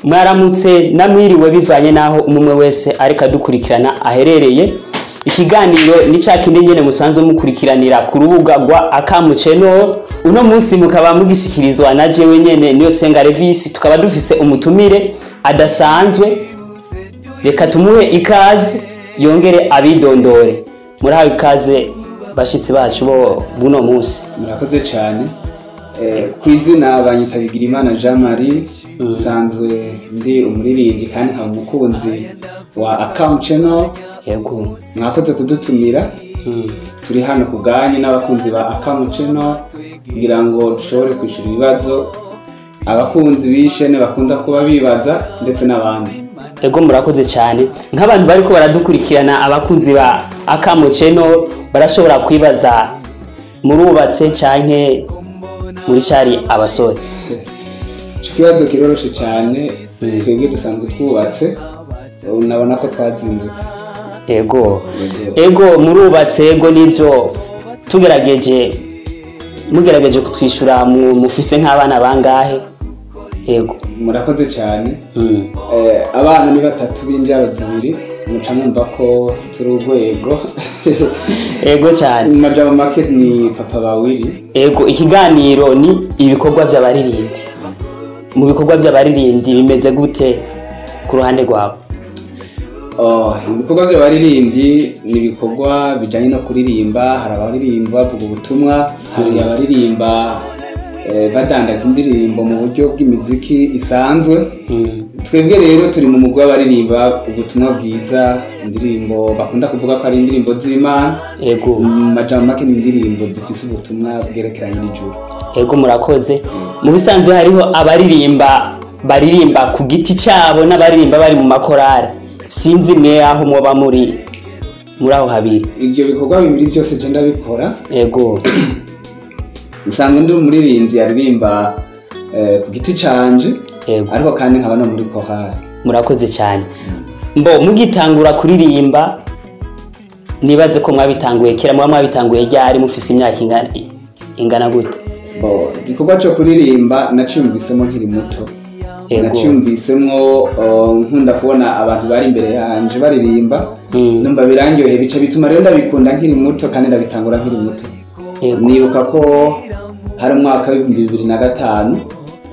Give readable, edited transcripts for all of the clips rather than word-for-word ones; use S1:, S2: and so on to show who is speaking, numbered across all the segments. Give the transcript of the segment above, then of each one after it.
S1: Mwaramutse namwiriwe bivanye naho umwe wese ariko adukurikirana aherereye. Ikiganiro ni ca kindi nyene musanzwe mukurikiranira ku rubuga rwa Akamu Channel. Uno munsi mukaba mugishikirizwa na jewe nyene Niyosenga Levis, tukaba dufise umutumire adasanzwe. Reka tumuhe ikaze yongere abidondore. Murahawe ikaze bashitsi bacu bo buno munsi.
S2: Murakoze cyane. Kwizina banyita Bigirimana Jean Marie, nsanzwe ndi umuririmbyi kandi nkaba umukunzi wa Akamu Channel.
S1: Yego,
S2: mwakoze kudutumira. Turi hano kubwanyu n'abakunzi ba Akamu Channel kugira ngo dushobore kwishura ibibazo abakunzi b'ishene bakunda kuba bibaza ndetse n'abandi.
S1: Ego, murakoze cyane. Nk'abantu bariko baradukurikirana, abakunzi ba Akamu Channel barashobora kwibaza, murubatse canke muri cari abasore?
S2: Ico kibazo kiroroshe cyane. Twebwe dusanzwe twubatse, unabona ko twazindutse.
S1: Ego, ego, murubatse. Ego, nivyo. Tugerageje, mugerageje kutwishura, mufise nk'abana bangahe? Ego.
S2: Murakoze cyane. Abana ni batatu b'imbyaro zibiri, muca mwumva ko turi urwego.
S1: Ego cyane.
S2: Mu majambo make ni papa bawiri.
S1: Ego, ikiganiro ni ibikorwa vy'abaririmbyi. Mu bikorwa vy'abaririmbyi bimeze gute ku ruhande rwawe?
S2: Oh, ibikorwa by'abaririmbyi ni ibikorwa bijanye no kuririmba. Hari abaririmba bavuga ubutumwa, hari abaririmba badandaza indirimbo mu buryo bw'imiziki isanzwe. Twebwe rero turi mu mugwi w'abaririmba ubutumwa bwiza, indirimbo bakunda kuvuga ko ari indirimbo z'Imana. Mu majambo make ni indirimbo zifise ubutumwa bwerekeranye n'ijuru.
S1: Ego, murakoze. Mu bisanzwe hariho abaririmba baririmba ku giti cyabo n'abaririmba bari mu makorari. Sinzi mwe aho mwoba muri aho habiri.
S2: Ibyo bikorwa bibiri byose je ndabikora. Nsanzwe ndi umuririmbyi aririmba ku giti canje, ariko kandi nkaba no muri korali.
S1: Murakoze cyane. Mbo mugitangura kuririmba, nibaze ko mwabitanguye kera, muba mwabitanguye ryari, mufise imyaka ingana gute?
S2: Bo, igikorwa cyo kuririmba naciyumvisemo nkiri muto. Naciyumvisemwo nkunda kubona abantu bari imbere yanje baririmba, numva birandyoheye, bica bituma rero ndabikunda nkiri muto kandi ndabitangura nkiri muto. Nibuka ko hari umwaka w'2005,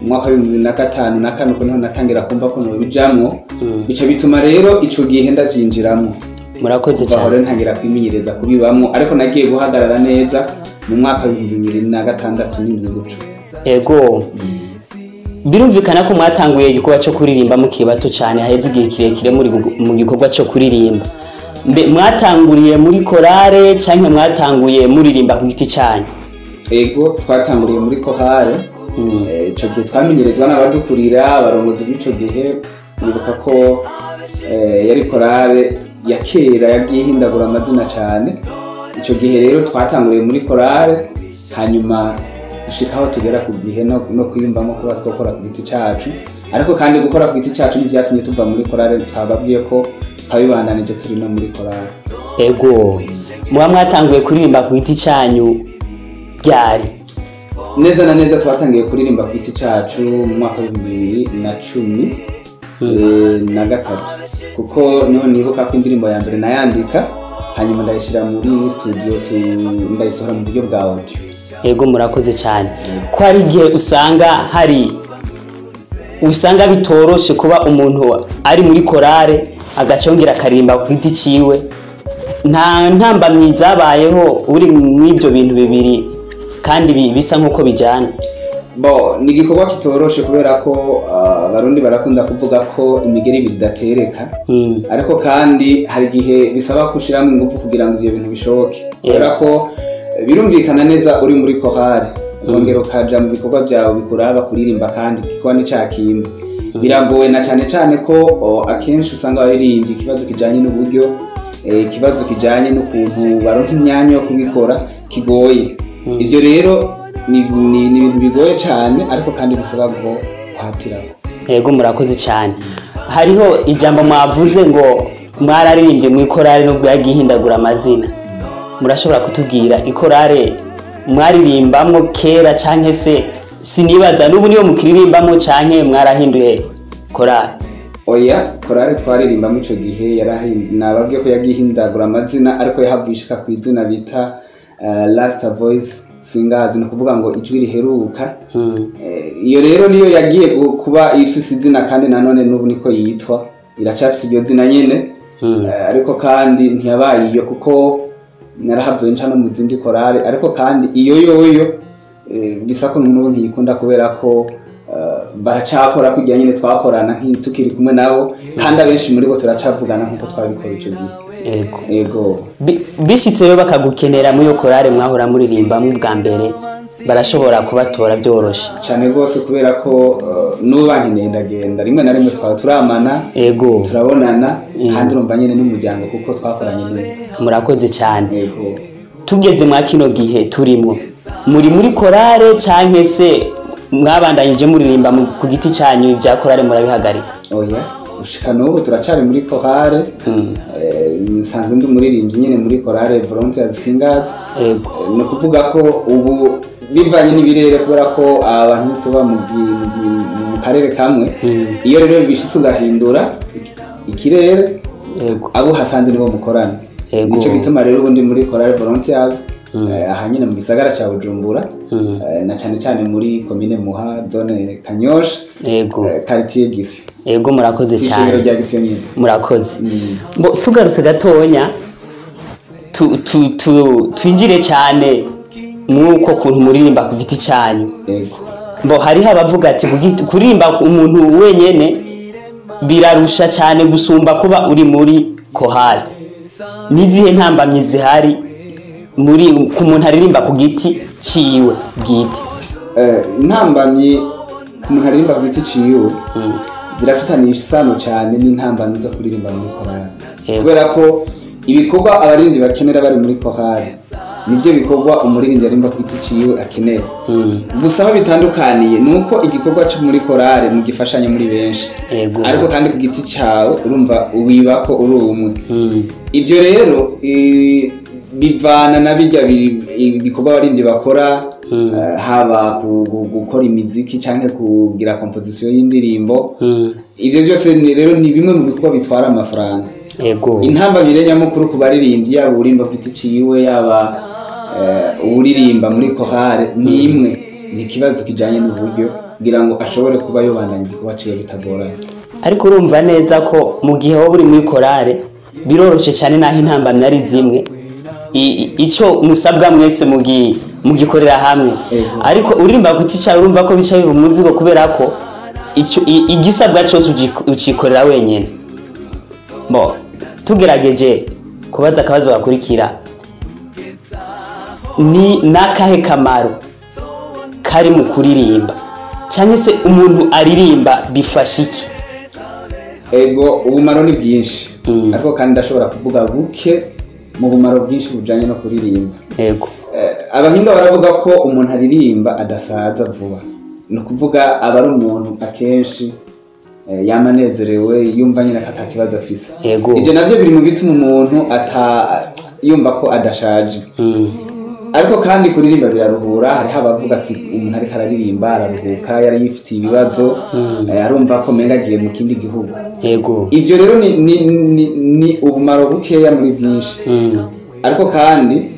S2: umwaka w'2004 ko niho natangira kumva ko nobijamwo, bica bituma rero ico gihe ndavyinjiramwo.
S1: Murakoze
S2: Kuva aho
S1: cyane.
S2: rero ntangira kwimenyereza kubibamwo, ariko nagiye guhagarara neza mu mwaka w'2006 7 gutyo.
S1: Ego, birumvikana ko mwatanguye igikorwa cyo kuririmba mukiri bato cyane, haheze igihe kirekire muri mu gikorwa cyo kuririmba. Mbe mwatanguriye muri korale canke mwatanguye muririmba ku giti cyanyu?
S2: Ego, twatanguriye muri korale. Ico gihe twamenyerezwa n'abadukurira, abarongozi b'ico gihe. Nibuka ko yari korale ya kera yagiye ihindagura amazina cyane. Ico gihe rero twatanguriye muri korale, hanyuma gushika aho tugera ku gihe no kwiyumvamo kuba twakora ku giti cacu. Ariko kandi gukora ku giti cacu ntivyatumye tuva muri korale, twababwiye ko twabibandanije turi no muri korale.
S1: Ego, muba mwatanguye kuririmba ku giti cyanyu ryari?
S2: Neza na neza twatangiye kuririmba ku giti cacu mu mwaka w'2013, kuko niho nibuka ko indirimbo ya mbere nayandika, hanyuma ndayishyira muri studio, ndayisohora mu buryo bwa audio.
S1: Ego, murakoze cyane. Ko hari igihe usanga bitoroshe kuba umuntu ari muri korale agaca yongera akaririmba ku giti ciwe, nta ntambamyi zabayeho uri mw'ibyo bintu bibiri kandi bisa nk'uko bijyana?
S2: Bo, ni igikorwa kitoroshe kubera ko Abarundi barakunda kuvuga ko imigeri ibiri idatereka. Ariko kandi hari igihe bisaba gushyiramo ingufu kugira ngo ibyo bintu bishoboke, kubera ko birumvikana neza uri muri korale ukongera ukaja mu bikorwa byawe bikuraba kuririmba, kandi igikorwa ni ca kindi biragoye, na cyane cyane ko akenshi usanga abaririmbyi ikibazo kijanye n'uburyo, ikibazo kijanye n'ukuntu baronka imyanya yo kubikora kigoye. Ivyo rero ni ibintu bigoye cyane, ariko kandi bisaba ngo guhatirako.
S1: Yego, murakoze cyane. Hariho ijambo mwavuze ngo mwararirimbye mu ikorale nubwo yagiye ihindagura amazina. Murashobora kutubwira ikorale mwaririmbamwo kera, canke se sinibaza n'ubu niyo mukiririmbamwo, canke mwarahinduye Korale?
S2: Oya, korale twaririmbamo ico gihe nababwiye ko yagiye ihindagura amazina, ariko yahavuye ishika ku izina bita Last Voice Singers, ni ukuvuga ngo ijwi riheruka. Iyo rero niyo yagiye kuba ifise izina, kandi nanone n'ubu niko yitwa, iracafise iryo zina nyene. Ariko kandi ntiyabaye iyo, kuko narahavuye nca no mu zindi korale, ariko kandi iyo yoyo bisa ko n'ubu ntiyikunda, kubera ko baracakora kugira nyine twakorana tukiri kumwe nabo, kandi abenshi muri bo turacavugana nkuko twabikora ico gihe.
S1: Yego.
S2: Yego.
S1: Bishitse rero bakagukenera muri iyo korale mwahora muririmbamo bwa mbere, barashobora kubatora byoroshe?
S2: Cyane rwose, kubera ko n'ubu bankeneye ndagenda, rimwe na rimwe twaba turamana.
S1: Yego.
S2: Turabonana, kandi urumva nyine n'umuryango kuko twakoranye neza.
S1: Murakoze cyane.
S2: Yego.
S1: Tugeze mwa kino gihe turimwo, muri korale canke se mwabandanyije muririmba ku giti cyanyu, ibya korale murabihagarika?
S2: Oya, gushika n'ubu turacari muri korale. Nsanzwe ndi umuririmbyi nyine muri korale Volunteers Singers.
S1: Yego.
S2: Ni ukuvuga ko ubu bivanye n'ibirere, kubera ko abantu tuba mu karere kamwe, iyo rero bishitse ugahindura ikirere,
S1: Yego.
S2: abo uhasanze nibo mukorana.
S1: Yego.
S2: Nico gituma rero ubundi muri korale Volunteers, aha nyine mu gisagara ca Bujumbura, na cane cane muri komine Muha, zone Kanyosha,
S1: Yego.
S2: Quartier Gisyo.
S1: Yego, murakoze
S2: ishengero
S1: cyane.
S2: rya Gisyo nyine.
S1: Murakoze. Bo tugarutse gatonya, twinjire cyane mw'uko kuntu muririmba ku giti cyanyu.
S2: Yego.
S1: Mbo hariho abavuga ati kuririmba umuntu wenyene birarusha cyane gusumba kuba uri muri kohale. Nizihe ntambamyi zihari muri ku muntu aririmba ku giti ciwe bwite?
S2: Intambamyi ku muntu aririmba ku giti ciwe zirafitaniye isano cyane n'intambamyi zo kuririmba muri korale,
S1: Yego.
S2: kubera ko ibikorwa abaririmbyi bakenera bari muri korale nibyo bikorwa umuririmbyi aririmba ku giti ciwe akenera. Gusa aho bitandukaniye ni uko igikorwa cyo muri korale mugifashanya muri benshi,
S1: Yego.
S2: ariko kandi ku giti cawe urumva wiba ko uri umwe. Ibyo rero bivana na bijya ibikorwa abaririmbyi bakora, haba gukora imiziki canke kugira composition y'indirimbo. Ivyo byose ni rero ni bimwe mu bikorwa bitwara amafaranga.
S1: Yego.
S2: Intambamyi nyamukuru ku baririmbyi, yaba uririmba ku giti ciwe, yaba uririmba muri korale, ni imwe, ni ikibazo kijanye n'uburyo kugira ngo ashobore kuba yobandanya igikorwa ciwe bitagoranye.
S1: Ariko urumva neza ko mu gihe wowe uri muri korale biroroshe cyane, naho intambamyi ari zimwe, ico musabwa mwese mugikorera hamwe.
S2: Yego.
S1: Ariko uririmba ku giti cawe urumva ko bica biba umuzigo, kubera ko igisabwa cyose ucikorera wenyene. Bo tugerageje kubaza akabazo gakurikira, ni nakahe kamaro kari mu kuririmba, cyangwa se umuntu aririmba bifasha iki?
S2: Ego, ubumaro ni bwinshi, ariko kandi ndashobora kuvuga buke mu bumaro bwinshi bujanye no kuririmba.
S1: Yego.
S2: Abahinga baravuga ko umuntu aririmba adasaza vuba, ni ukuvuga aba ari umuntu akenshi yamanezerewe, yumva nyine ko ata kibazo afise.
S1: Yego.
S2: Ivyo navyo biri mu bituma umuntu yumva ko adashaje. Ariko kandi kuririmba biraruhura. Hariho abavuga ati umuntu ariko araririmba araruhuka, yari yifitiye ibibazo, arumva ko menga agiye mu kindi gihugu.
S1: Yego.
S2: Ivyo rero ni ubumaro bukeya muri byinshi. Ariko kandi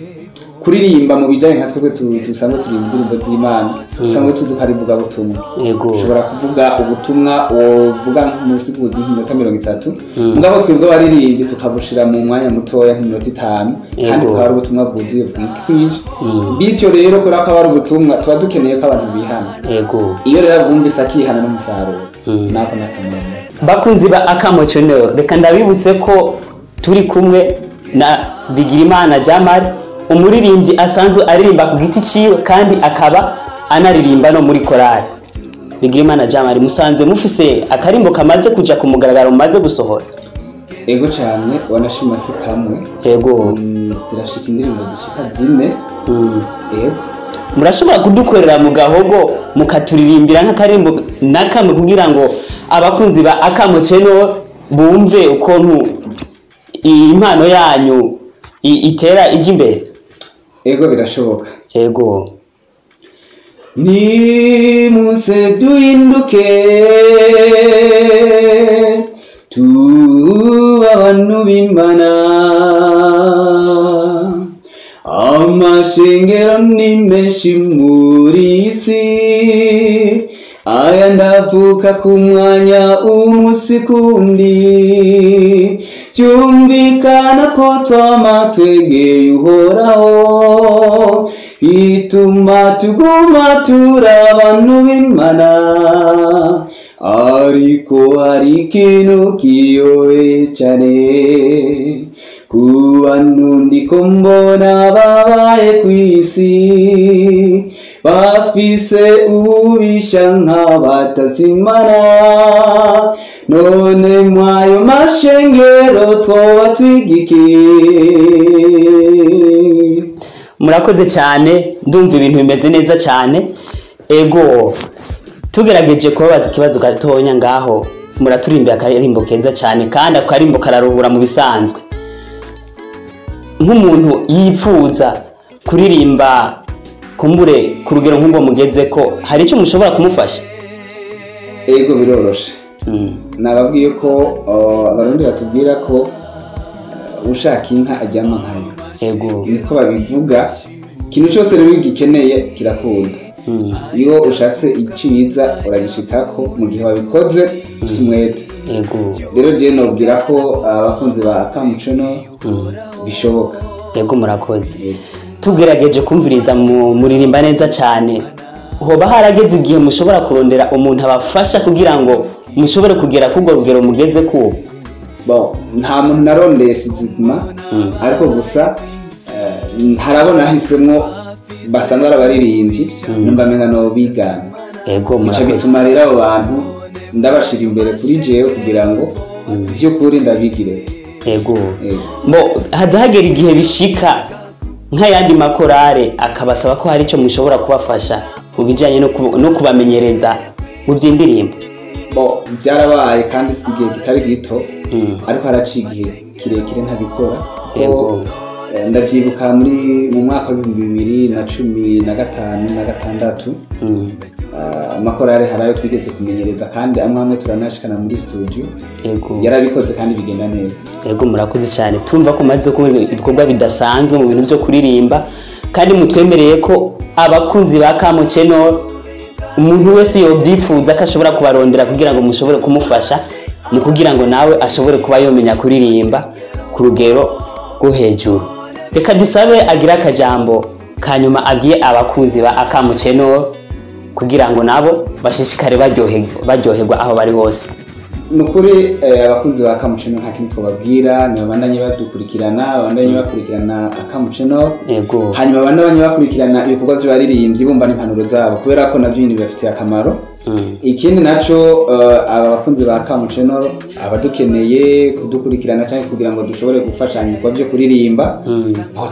S2: kuririmba mu bijanye nka twebwe dusanzwe turirimba indirimbo z'Imana, dusanzwe tuzi ko ari ivugabutumwa.
S1: Yego.
S2: Ushobora kuvuga ubutumwa wovuga mu busiguzi nk'iminota 30, mugabo twebwe abaririmbyi tukabushira mu mwanya mutoya nk'iminota 5, kandi
S1: Yego.
S2: bukaba ari ubutumwa bwuzuye bwikwije. Bityo rero kubera ko aba ari ubutumwa tuba dukeneye ko abantu bihana.
S1: Yego.
S2: Iyo rero bumvise akihana n'umusaruro, nako n'akamaro.
S1: Bakunzi ba Akamo Channel, reka ndabibutse ko turi kumwe na Bigirimana Jamari, umuririmbyi asanzwe aririmba ku giti ciwe kandi akaba anaririmba no muri korale. Bigirimana Jamari, musanze mufise akarimbo kamaze kuja ku mugaragaro mumaze gusohora?
S2: Ego cyane, wanashima si kamwe.
S1: Yego.
S2: Zirashika indirimbo zishika 4. Ego.
S1: Murashobora kudukorera mu gahogo mukaturirimbira nk'akarimbo na kamwe kugira ngo abakunzi ba Akamo Channel bumve ukuntu impano yanyu itera ijya imbere?
S2: Ego, birashoboka.
S1: Yego.
S2: Nimuze duhinduke tuba abantu b'Imana. Amashengero ni menshi muri iyi si, aya ndavuka ku mwanya umunsi kundi. Byumvikana ko twama twegeye Uhoraho, bituma tuguma turi abantu b'Imana. Ariko hari ikintu kiyoye cane ku bantu ndiko mbona babaye kw'isi, bafise ububisha nk'abatazimana. None mwayo mashengero twoba twigiki?
S1: Murakoze cyane, ndumva ibintu bimeze neza cyane. Ego, tugerageje kubabaza ikibazo gatonya ngaho, muraturimbira akaririmbo keza cyane kandi ako karimbo kararuhura mu bisanzwe. Nk'umuntu yipfuza kuririmba kumbure ku rugero nk'ubwo mugeze ko, hari icyo mushobora kumufasha?
S2: Ego, biroroshe. Nababwiye ko Abarundi batubwira ko ushaka inka aryama nkayo.
S1: Ego.
S2: Niko babivuga. Ikintu cyose rero gikeneye kirakunda. Iyo ushatse iciza uragishikako mu gihe wabikoze ufise umwete.
S1: Ego.
S2: Rero je nobwira ko abakunzi ba Akamuceno bishoboka.
S1: Ego, murakoze. Tugerageje kumviriza muririmba neza cyane. Hoba harageze igihe mushobora kurondera umuntu abafasha kugira ngo mushobore kugera k'urwo rugero mugeze ku?
S2: Bon, nta muntu narondeye physiquement, ariko gusa harabona ahisemwo basanzwe ari abaririmbyi, numva menga no bigana.
S1: Ego,
S2: Bica
S1: murakoze.
S2: bituma rero abo bantu ndabashira imbere kuri jewe kugira ngo vy'ukuri ndabigire.
S1: Ego.
S2: Ego.
S1: Bo haza hagera igihe bishika nk'ayandi makorale akabasaba ko hari icyo mushobora kubafasha mu bijyanye no kubamenyereza mu by'indirimbo?
S2: Bo byarabaye kandi si igihe kitari gito, ariko haraciye igihe kirekire ntabikora. Ko,
S1: Ego.
S2: ndavyibuka mu mwaka wa 2015 na gatandatu, amakorale hari ayo twigeze kumenyereza kandi amwe amwe turanashikana muri studio.
S1: Ego.
S2: Yarabikoze kandi bigenda neza.
S1: Ego, murakoze cyane. Tumva ko maze kubona ibikorwa bidasanzwe mu bintu byo kuririmba, kandi mutwemereye ko abakunzi ba Kamuceno, umuntu wese yobyipfuza ko ashobora kubarondera kugira ngo mushobore kumufasha mu kugira ngo nawe ashobore kuba yomenya kuririmba ku rugero rwo hejuru. Reka dusabe agire akajambo kanyuma abwiye abakunzi ba Akamuceno kugira ngo nabo bashishikare baryoherwa aho bari hose.
S2: Ni ukuri, abakunzi ba Akamuceno nta kintu twababwira, nibabandanye badukurikirana, babandanye bakurikirana Akamuceno.
S1: Ego.
S2: Hanyuma babandanye bakurikirana ibikorwa by'abaririmbyi, bumva n'impanuro zabo, kubera ko nabyo nyine bibafitiye akamaro. Ikindi naco, aba bakunzi ba Akamuceno abadukeneye kudukurikirana cyangwa kugira ngo dushobore gufashanya ibikorwa byo kuririmba,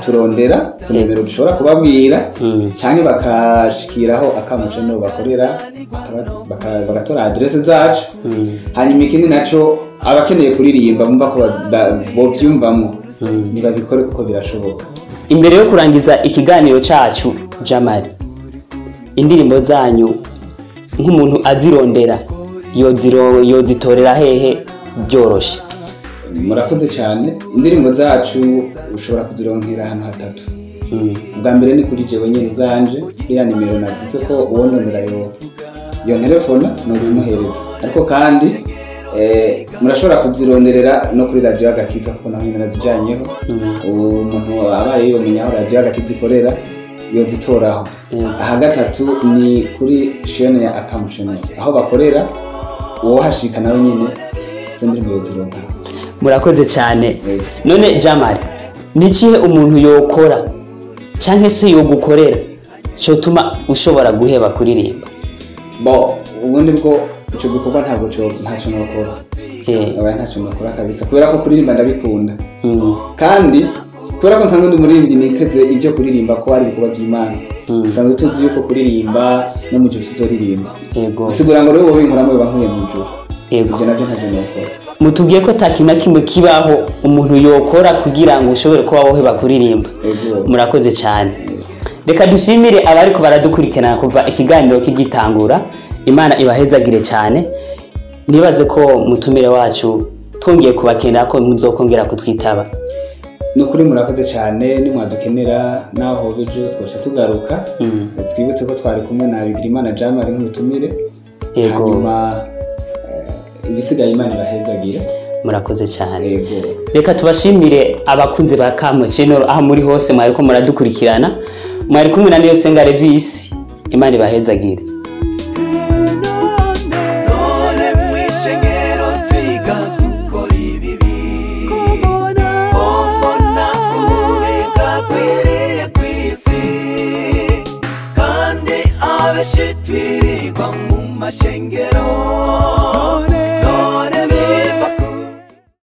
S2: turondera ku nimero dushobora kubabwira, cyangwa bakashikiraho Akamuceno bakorera, bagatora adresse zacu. Hanyuma ikindi naco, abakeneye kuririmba bumva ko bovyumvamwo, ntibabikore kuko birashoboka.
S1: Imbere yo kurangiza ikiganiro cacu, Jamali, indirimbo zanyu nk'umuntu azirondera yozitorera hehe byoroshe?
S2: Murakoze cyane. Indirimbo zacu ushobora kuzironkera ahantu hatatu. Ubwa mbere ni kuri jewe nyine ubwanje, iriya nimero navuze ko uwo ndondera yo telefona nozimuhereza. Ariko kandi murashobora kuzironderera no kuri Radiyo Agakiza, kuko naho nyine nazijanyeho. Umuntu abaye yomenya aho Radiyo Agakiza ikorera yozitoraho. Aha gatatu ni kuri chaîne ya Akamusheno aho bakorera, uwohashika nawe nyine izo ndirimbo yozironka.
S1: Murakoze cyane.
S2: Yego.
S1: None Jamali, ni ikihe umuntu yokora canke se yogukorera cotuma ushobora guheba kuririmba?
S2: Bo ubundi bwo ico gikorwa ntabwo ntacyo nokora. Oya, ntacyo nokora kabisa, kubera ko kuririmba ndabikunda. Kandi kubera ko nsanzwe ndi umuririmbyi, niteze ibyo kuririmba ko ari ibikorwa by'Imana. Dusanzwe tuzi yuko kuririmba no mu gihe tuzoririmba.
S1: Yego.
S2: Bisigura ngo rero wowe binkoramo biba nkuye mu ijuru.
S1: Yego.
S2: Ibyo nabyo ntacyo nokora.
S1: Mutubwiye ko ata kintu na kimwe kibaho umuntu yokora kugira ngo ushobore kuba woheba kuririmba.
S2: Yego.
S1: Murakoze cyane. Reka dushimire abariko baradukurikirana kuva ikiganiro kigitangura. Imana ibahezagire cyane. Nibaze ko mutumire wacu twongeye kubakenera ko muzokongera kutwitaba.
S2: Ni ukuri murakoze cyane, nimwadukenera naho ejo twoca tugaruka. Twibutse ko twari kumwe na Bigirimana Jean Marie nk'umutumire.
S1: Yego.
S2: Hanyuma ibisigaye Imana ibahezagire.
S1: Murakoze cyane.
S2: Yego.
S1: Reka tubashimire abakunzi ba Kamo Channel aho muri hose mwariko muradukurikirana. Mwari kumwe na Niyosenga Levis. Imana ibahezagire.
S3: None mw'ishengero twiga gukora ibibi, kombona ububi bwakwiriye kw'isi, kandi abenshi twirirwa mu mashengero.